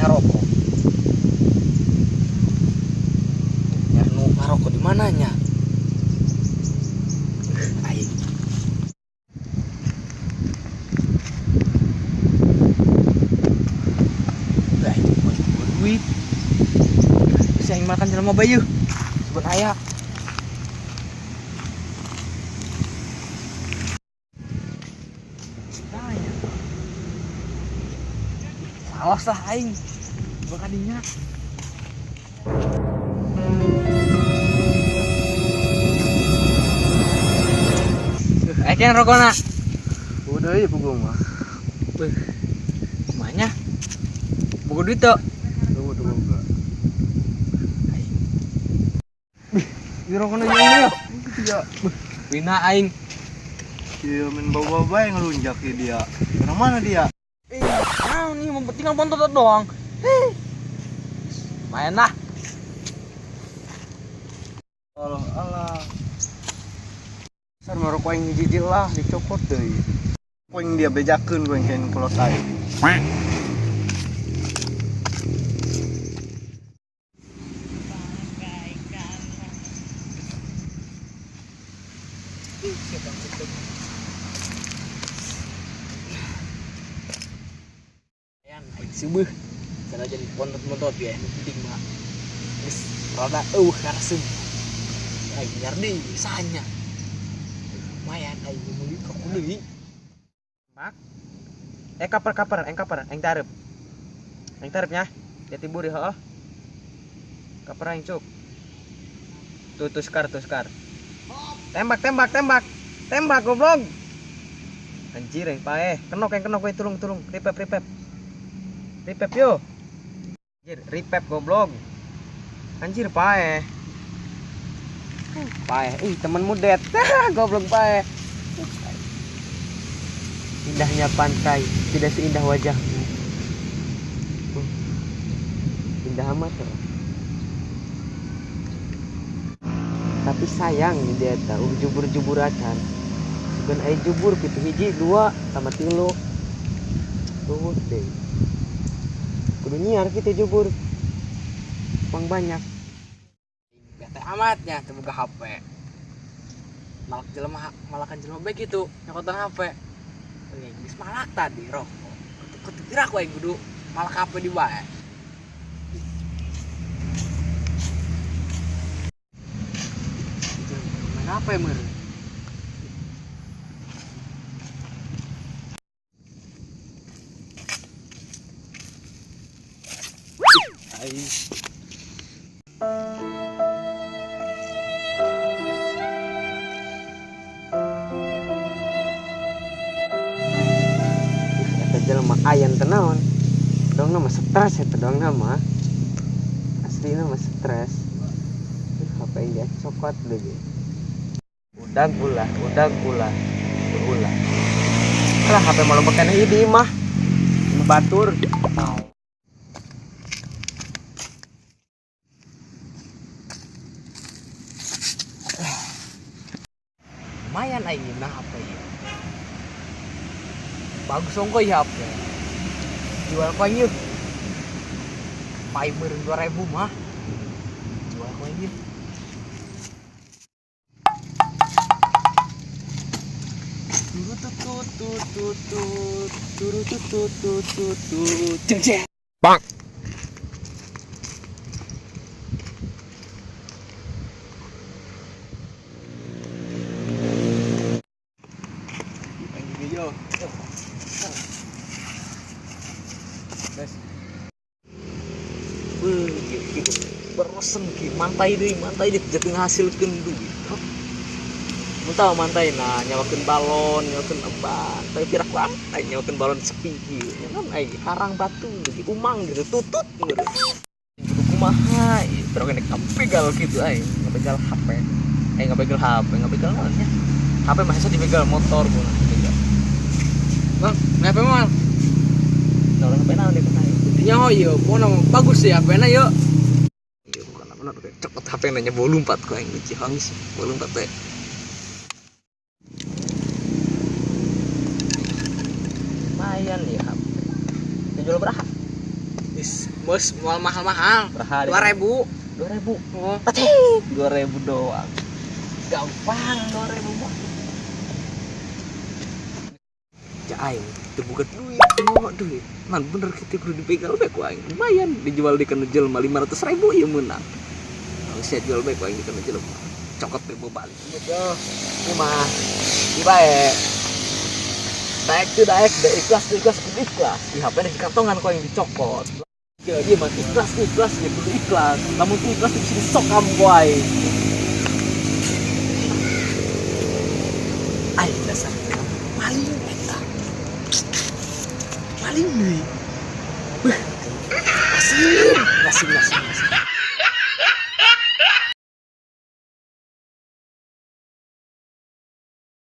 Ngarokok. Nyar nu ngarokok di mananya? Aing. Aing mau duit. Bisa aing makan jelema bae yeuh. Sugan aya. Salah sah aing. Bakadinya. Aing kan rokona. Udah ya pugu mah. Beuh. Kumanya? Boga duit teu? Tunggu tunggu enggak. Aing. Beuh, di rokona jeung ieu. Iya. Wina aing. Iya main bawa bae ngelunjak ya dia. Orang mana dia? Naon nih, mau tinggal bontot doang. Heh. Main lah. Allah Allah. Sar marok aing hiji lah dicopot deui. Poing dia bejakeun gue yang kolot aing. Ayan, aing seubeeh. Sana jadi bontot-bontot ya, nu penting mah. Geus rada eueuh karesep. Aing nyar deui sanya. Lumayan aing meuli rokok deui. Mak. Kaper aing kaper, aing tareup. Aing tareup nya. Jati buri heuh. Kaper aing cuk. Tuh tuh skar, tuh skar. Tembak tembak tembak. Tembak goblok. Anjir aing paeh. Kenok aing kenok we tulung tulung. Ripep ripep. Ripep yo. Anjir, ripep goblok. Anjir paeh. Paeh. Ih, temenmu dead. Goblok paeh. Indahnya pantai, tidak seindah wajahmu. Indah amat tuh. Tapi sayang dia tahu jubur-jubur acan. Sugan aya jubur kitu hiji, dua, sama tilu. Tuh deh. Kudu nyiar kitu jubur. Uang banyak. Bete amatnya teu boga HP. Malak jelema, malakan jelema bae kitu, nyokotan HP. Euy, geus malak tadi rokok. Kutu kira aku aing kudu malak HP di bae. Main apa ya, Mer? Aing. Eta jelema ayan teh naon? Dongna mah stres eta dongna mah. Aslina mah stres. HP yang dia cokot deui. Udang ulah, udang ulah, ulah. Lah HP mah loba keneh ieu di imah. Imah batur. Lumayan aing nah HP ieu. Bagus ongko ieu HP. Jual ku aing ieu. Pai meureun 2000 mah. Jual ku aing ieu. Tut tut tut tut tut tut tut tut tut tut. Jeng jeng. Bang. Beresen ki mantai deui jadi ngahasilkeun duit. Mun tahu mantai nah nyawakeun balon, nyawakeun eban, tapi pirak lantai nyawakeun balon sepi kieu. Nyaman ai harang batu jadi umang gitu tutut gitu. Kudu kumaha ieu terus kene kabegal kitu ai, ngabegal HP. Ngabegal HP, ngabegal naon nya? HP mah hese dibegal motor gua dibegal. Bang, beli HP mah. Nah, orang HP naon deui kumaha? Nya oh iya, pokona mah bagus sih HP-na yeuh. Iya, bukan apa nanya, cepet HP nanya volume 4 ku aing benci hangis volume 4 teh. Lumayan ya HP. Dijual berapa? Is Bos, moal mahal-mahal. Berapa? 2000. 2000. Oh. 2000 doang. Gampang 2000 mah. Ya aing teu boga duit, teu mawa duit. Man bener kita kudu dibegal bae ku aing. Lumayan dijual di kana jelema 500.000 ieu meunang. Geus jual bae ku aing di kana jelema. Cokot bae bawa balik. Ieu mah ieu bae. Daek teu daek, da ikhlas teu ikhlas kudu ikhlas. Di HP di kantongan ku aing dicokot. Ya, ieu mah ikhlas teu ikhlas ya kudu ikhlas. Lamun teu ikhlas bisa disokam ku aing. Aing dasar maling eta. Maling deui. Beuh, asin, asin, asin, asin.